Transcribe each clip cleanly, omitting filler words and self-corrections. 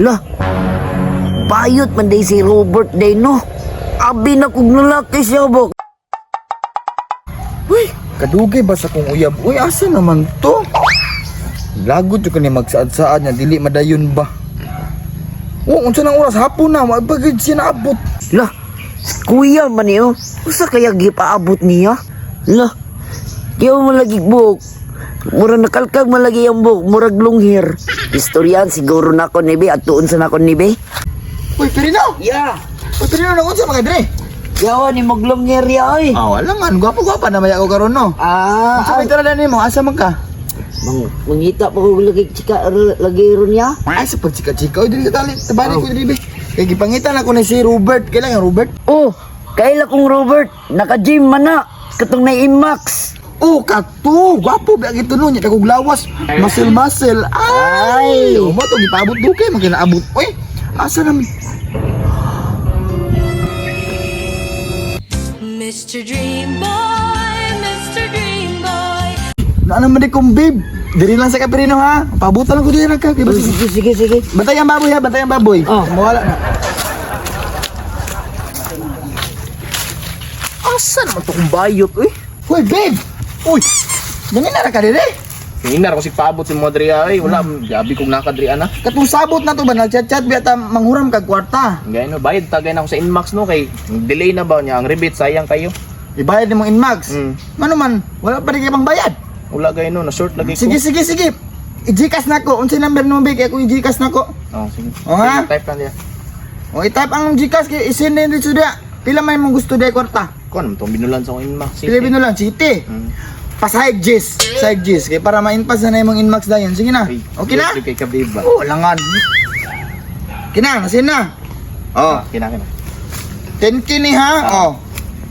Lah, bayot man day si Robert day no. Abi na kog lalaki siya ba. Uy, kadugay ba sa kong uyab? Uy, asa naman to? Lagot jud kani magsaad-saad nga dili madayon ba? Oh, unsa nang oras hapon na, wa pa gid siya naabot. Lah, si kuya man niyo. Usa kaya gipaabot niya? Lah, di mo lagi buhok. Mura nakalkag man lagi ang buhok, murag lunghir. Istoryan siguro na ko ni be, at tuon sa nako ni be. Uy, Pirino! Ya, Uy, Pirino, nagunsa mga dre? yawa ni maglunghir ya oy. Ah, wala man, gwapo-gwapa na maya ko karon no. Ah, Unsa may tara nimo? Asa man ka? mangita pa ko lagi chika lagi ron niya. Ay, sa pagchika-chika, uy, dili sa tali, tabani ko dili be. Kay gipangitan ako ni si Robert, kailangan Robert? Oh, kaila kong Robert, naka-gym man na. Katong na Max. Oh, kato, gwapo ba gito no, nya kag lawas, muscle muscle. Ay, oh, mo to gipaabot do kay makinaabot. Uy, asa naman? Mr. Dream Boy, Mr. Dream Boy. Naa naman di kong babe. Diri lang sa Caprino ha. Pabutan lang ko diri ka. Kay Oh, basi- sige, sige, sige. Bantay ang baboy ha, bantay ang baboy. Oh. Mawala na. Asa naman to kong bayot uy? Uy, babe. Uy. Ganyan na ra ka diri. Hinar ko si paabot si Modria ay wala gabi kong nakadrian na. Katong sabot na to ba nagchat-chat biya ta manghuram kag kwarta. Gaya no bayad tagay na ako sa Inmax no kay delay na ba niya ang rebate sayang kayo. Ibayad nimo Inmax. Mm. Mano man, wala pa rin kay pang bayad. Wala gay no na short lagi ko. Sige, sige, sige. I-Gcash na ko. Unsay number nimo babe? Kay ako i-Gcash na ko. Oh, sige. Oo nga. Sige, type lang niya. O i-type ang Gcash kay i-send din dito diya. Pila may mong gusto diya kwarta? Kuan man tong binulan sa akong Inmax. Pila binulan city. Pasahig G's. Pasahig G's. Kay para ma-inpass na na imong Inmax dayon. Sige na. Okay na? Kay ka babe ba? Oh, langan. Kina, nasin na. Oh, Kina kina. 10K ni ha. Oh.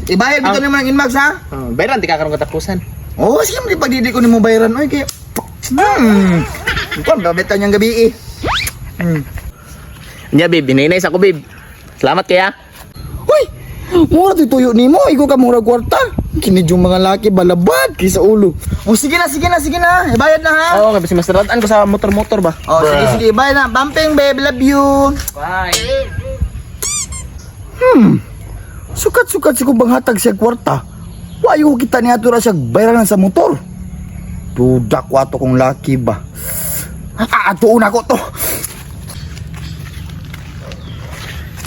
Ibayad bitaw nimo ng Inmax ha. Oh, bayaran di ka karon katapusan. Oh, sige mo pagdidi ko nimo bayaran oy kay. Kuan ba bitaw niyang gabi eh. Nya babe, binaynay sa ko babe. Salamat kaya. Hoy! Mura to tuyo nimo, ikaw ka mura kwarta. Kini yung mga laki balabad kaysa ulo. Oh, sige na, sige na, sige na. Ibayad na ha. Oo, kay basi mas radaan ko sa motor-motor ba. Oh, sige, sige, ibayad na. Bumping, babe, love you. Bye. Sukat-sukat si kubang hatag siya kwarta. Wayo kita ni ato ra siya bayaran sa motor. Duda ko ato kong laki ba. Ah, ato una ko to.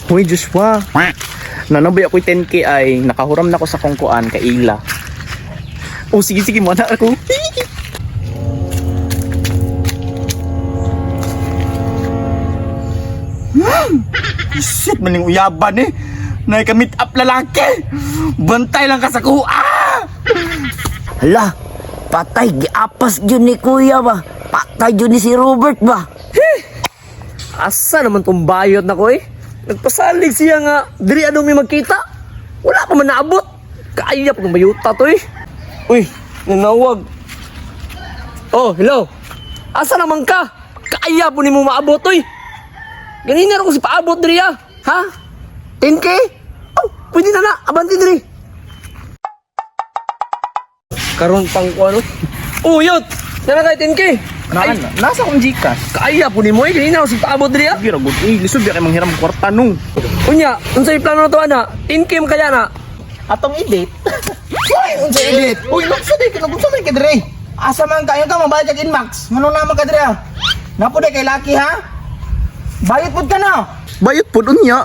Hoy Joshua. Nanabay ako'y 10K ay nakahuram na ko sa kongkoan kay Ila. Oh, sige sige mo na ako. Shit, maning uyaban eh. Nay ka meet up lalaki. Bantay lang ka sa kuha. Hala, patay giapas gyud ni kuya ba. Patay gyud ni si Robert ba. Asa naman tong bayot na ko eh? Nagpasalig siya nga, diri ano may magkita. Wala pa man naabot. Kaya pag mayuta to eh. Uy, nanawag. Oh, hello. Asa naman ka? Kaya po ni mo maabot oy. Ganina ko si paabot diri ah. Ha? 10K? Oh, pwede na na. Abanti diri. Karon pang ko ano? Oh, yot. Nana kay 10K. Naan, nasa akong Gcash. Kaya po ni mo eh. Ganina ko si paabot diri ah. Sige ra gud. Uy, lisod biya kay manghiram kwarta nung. Unya, unsay plano na to ana? 10K man kaya na. Atong i-date. Uy, unsa edit? Uy, lukso di kinu unsa man ka dire? Asa man kayo ka mabayad kag Inmax? Ngano naman ka dire? ah? Napo di kay laki ha? Bayot pud ka na. Bayot pud unya.